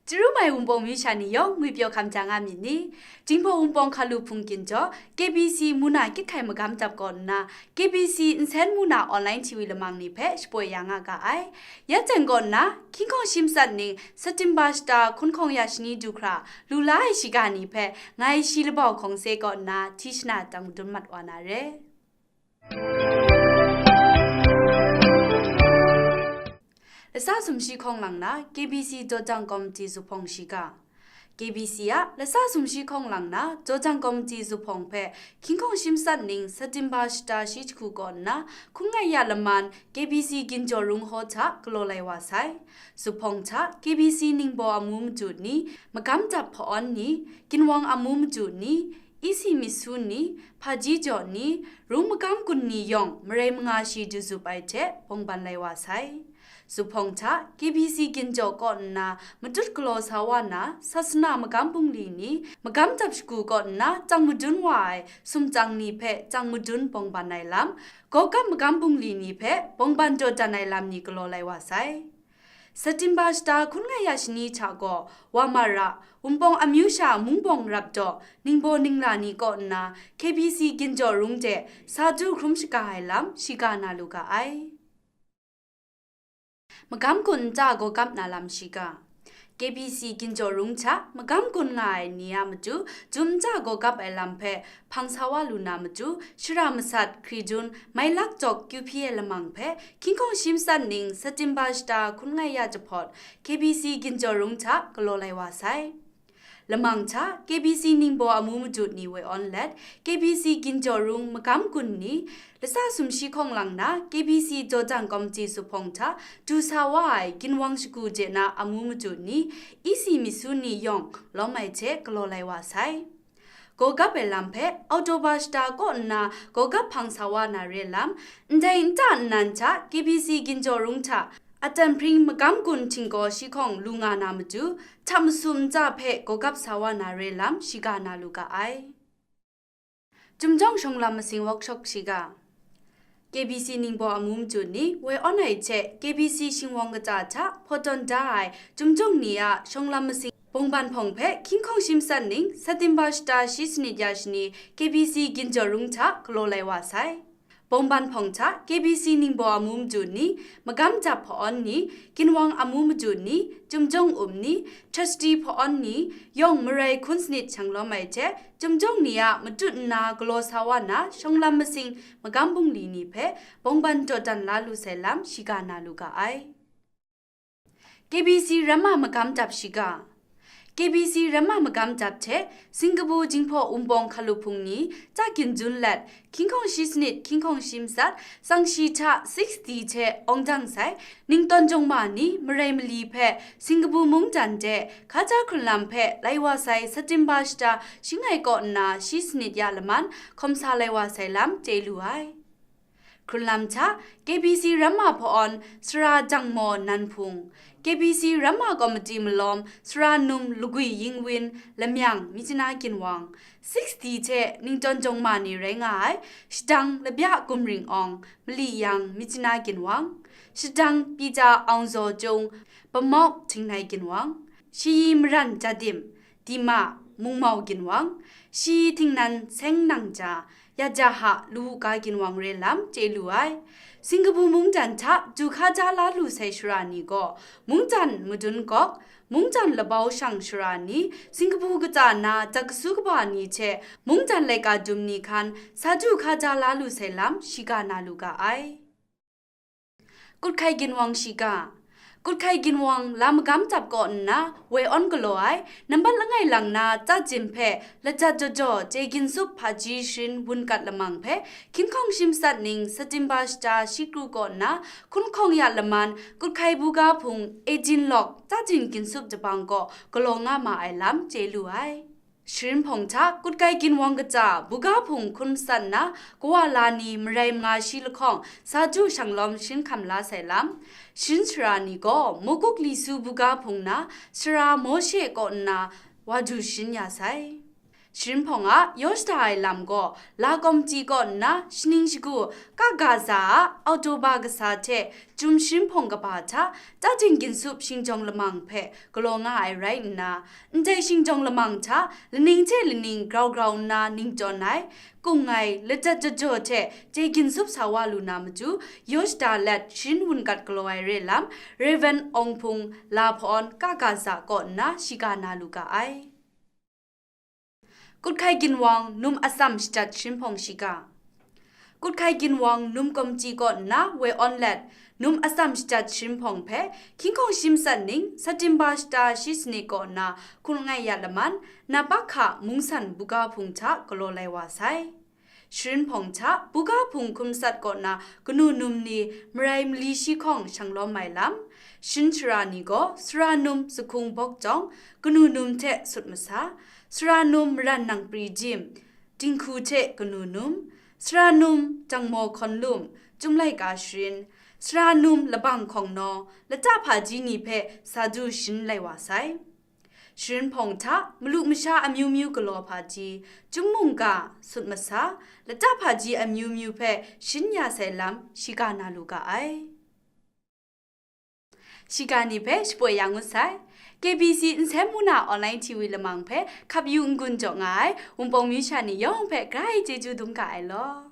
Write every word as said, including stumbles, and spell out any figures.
Chyaru mai Wunpawng myu sha ni yawng ngwi pyaw hkam ja nga myit ni? Jinghpaw Wunpawng hkalu hpung ginjaw K B C muna kyit hkai magam dap kaw nna, K B C nsen muna online T V lamang ni hpe shapoi ya nga ga ai. Ya jang kaw nna, hkying hkawng shi matsat ning September shata hkun hkawng ya shani du hkra lu la ai shiga ni hpe ngai shi labau hkawng se kaw nna hti shana dang madun mat wa na re. Lasa sumshi hkawng lang na K B C Jawjang Komiti zuphpawng shiga. K B C a lasa sumshi hkawng lang na Jawjang Komiti zuphpawng hpe hkying hkawng shi matsat ning September shata shi jahku kaw nna hkun ngai ya laman K B C Ginjaw Rung Hall hta galaw lai wa sai. Zuphpawng hta K B C ningbaw amu madu ni, magam dap hpa-awn ni, ginwang amu madu ni, E C Misu ni, Hpaji Jaw ni, Rung Magam Gun ni yawng marai manga shi du zup ai hte bawng ban lai wa sai. Zuphpawng hta K B C Ginjaw kaw nna matut galaw sa wa na Sasana Magam Bungli ni, magam dap shagu kaw nna chyang madun wa ai sumchang ni hpe chyang madun bawng ban ai lam, Gawgap Magam Bungli ni hpe bawng ban dawdan ai lam ni galaw lai wa sai. September shata hkun ngai ya shani hta gaw, Wamara, Wunpawng amyu sha mungbawng rap daw, ningbaw ningla ni kaw nna K B C Ginjaw Rung de sa du hkrum shaga ai lam shiga na lu ga ai. Magam Gun nta gawgap na lam shiga. K B C Ginjaw Rung hta magam gun nga ai ni a matu, jum nta gawgap ai lam hpe hpang sa wa lu na matu, shara masat, hkridun, mailak jawk kyu hpyi ai lamang hpe, hkying hkawng shi matsat ning September shata hkun ngai ya jahpawt, K B C Ginjaw Rung hta galaw lai wa sai. Lamang hta K B C ningbaw amu madu ni woi awn let, K B C Ginjaw Rung Magam Gun ni, lasa sumshi hkawng lang na K B C Jawjang Komiti zuphpawng hta du sa wa ai ginwang shagu de na amu madu ni, E C Misu ni yawng lawm ai hte galaw lai wa sai. Gawgap ai lam hpe October shata kaw nna gawgap hpang sa wa na re lam, ndai nta nnan hta K B C Ginjaw Rung hta Aten Hpring Magam Gun htinggaw shi hkawng lu nga na matu, hta masu nta hpe gawgap sa wa na re lam shiga na lu ga ai. Chyumjawng Shawng Lam Masing Workshop shiga. K B C ningbaw amu madu ni woi awn ai hte K B C shingwang kata hta hpaw tawn da ai chyumjawng ni a shawng lam masing bawng ban hpawng hpe hkying hkawng shi matsat ning September shata shi sanit ya shani K B C Ginjaw Rung hta galaw lai wa sai. Bawng ban hpawng hta K B C ningbaw amu madu ni, magam dap hpa-awn ni, ginwang amu madu ni, chyumjawng um ni, trustee hpa-awn ni, yawng marai hkun sanit shanglawm ai hte, chyumjawng ni a matut nna galaw sa wa na shawng lam masing magam bungli ni hpe bawng ban dawdan la lu sai lam shiga na lu ga ai. K B C Ramma Magam Dap Shiga. K B C Ramma Magam Dap hte Singkabu Jinghpaw Wumbawng Hkalup Hpung ni, Tagin Jun Lat, Hkying Hkawng Shi Sanit, Hkying Hkawng Shi Matsat, Tsang Shi Hta, sixty hte awng dang sai, Ningtawn Jawng Ma ni, marai mali hpe, Singkabu Mungdan de, Hkaja Hkrunlam hpe, lai wa sai, Satimba Shata, Shangai kaw nna, Shi Sanit ya laman, hkawm sa lai wa sai lam, chye lu ai. Hkrunlam hta, K B C Ramma Hpa-awn, Sara Jangmaw Nan Hpung, K B C Ramma Komiti Malawm, Sara Num Lagwi Yingwin, Lamyang, Myitkyina Ginwang, sixty hte Ningtawn Jawng Ma ni rai nga ai, Shadang Labya Gumring Awng, Mali Yang, Myitkyina Ginwang, Shadang Pita Aung Zaw Cung, Bamawk Htingnai Ginwang, Shayi Maran Jadim, Dima, Mungmau Ginwang, Shayi Htingnan Seng Nang Ja, Yajaha, Luwuka Ginwang re lam chye lu ai. Singkabu Mungdan hta du hkaja la lu sai shara ni gaw, Mungdan Madun Gawk, Mungdan Labau Shang shara ni, Singkabu kata na dak kasu kaba ni hte Mungdan laika dum ni hkan sa du hkaja la lu sai lam shiga na lu ga ai. Kutkai Ginwang Shiga. Kutkai Ginwang lam magam dap kaw nna, woi awn galaw ai, nambat langai lang na Tsa Jin hpe lajat jaw jaw chye ginsup hpaji sharin wunkat lamang hpe, Hkying Hkawng Shi Matsat ning Satimba Shata shi kru kaw nna, Hkun Hkawng Ya laman, Kutkai Buga Hpung, Ejin Lawk, Tsa Jin ginsup jabang kaw galaw nga ma ai lam chye lu ai. Sharin hpawng hta, Kutkai Ginwang Kata, Buga Hpung Hkun Matsat na, Kawa La ni marai manga shi lahkawng, sa du shanglawm sharin hkam la sai lam, sharin shara ni gaw, Mukuk Li Su Buga Hpung na, Sara Mawshe kaw nna, wa du sharin ya sai. Sharin hpawng a yaw shada ai lam gaw, la kawmti kaw nna shaning shagu ka ga za a October kasa hte Chyum sharin hpawng kaba hta Tajing Ginsup shingjawng lamang hpe galaw nga ai rai nna, ndai shingjawng lamang hta laning hte laning grau grau nna ningtawn ai, kung ai, ladat jajaw hte chye ginsup sa wa lu na matu, yaw shada let sharin wungat galaw ai re lam, Rev. Ong Hpung, la hpawn ka ga za kaw nna shiga na lu ga ai. Kut Hkai Ginwang num atsam shajat sharin hpawng shiga. Kut Hkai Ginwang num kawmti kaw nna woi awn let, num atsam shajat sharin hpawng hpe hkying hkawng shi matsat ning September shata shi sanit kaw nna hkun langai ya laman, Nabakha mungsan buga hpung hta galaw lai wa sai. Sharin hpawng hta buga hpung hkun matsat kaw nna kanu num ni marai mali shi hkawng shang lawm ai lam, sharin shara ni gaw sara num sahkung bawk jawng, kanu num hte sut masa, sara num maran nang pri jim, dinghku hte kanu num, sara num jangmaw hkawn lum, Chyum laika sharin, sara num labang hkawng naw, lata hpaji ni hpe sa du sharin lai wa sai. Sharin hpawng hta malu masha amyu myu galaw hpaji, Chyum mungga, sut masa, lata hpaji amyu myu hpe sharin ya sai lam shiga na lu ga ai. Shiga ni hpe shapoi ya ngut sai. K B C Nsem Muna Online T V lamang hpe hkap yu n-gun jaw nga ai Wunpawng myu sha ni yawng hpe grai chyeju dum ga ai law.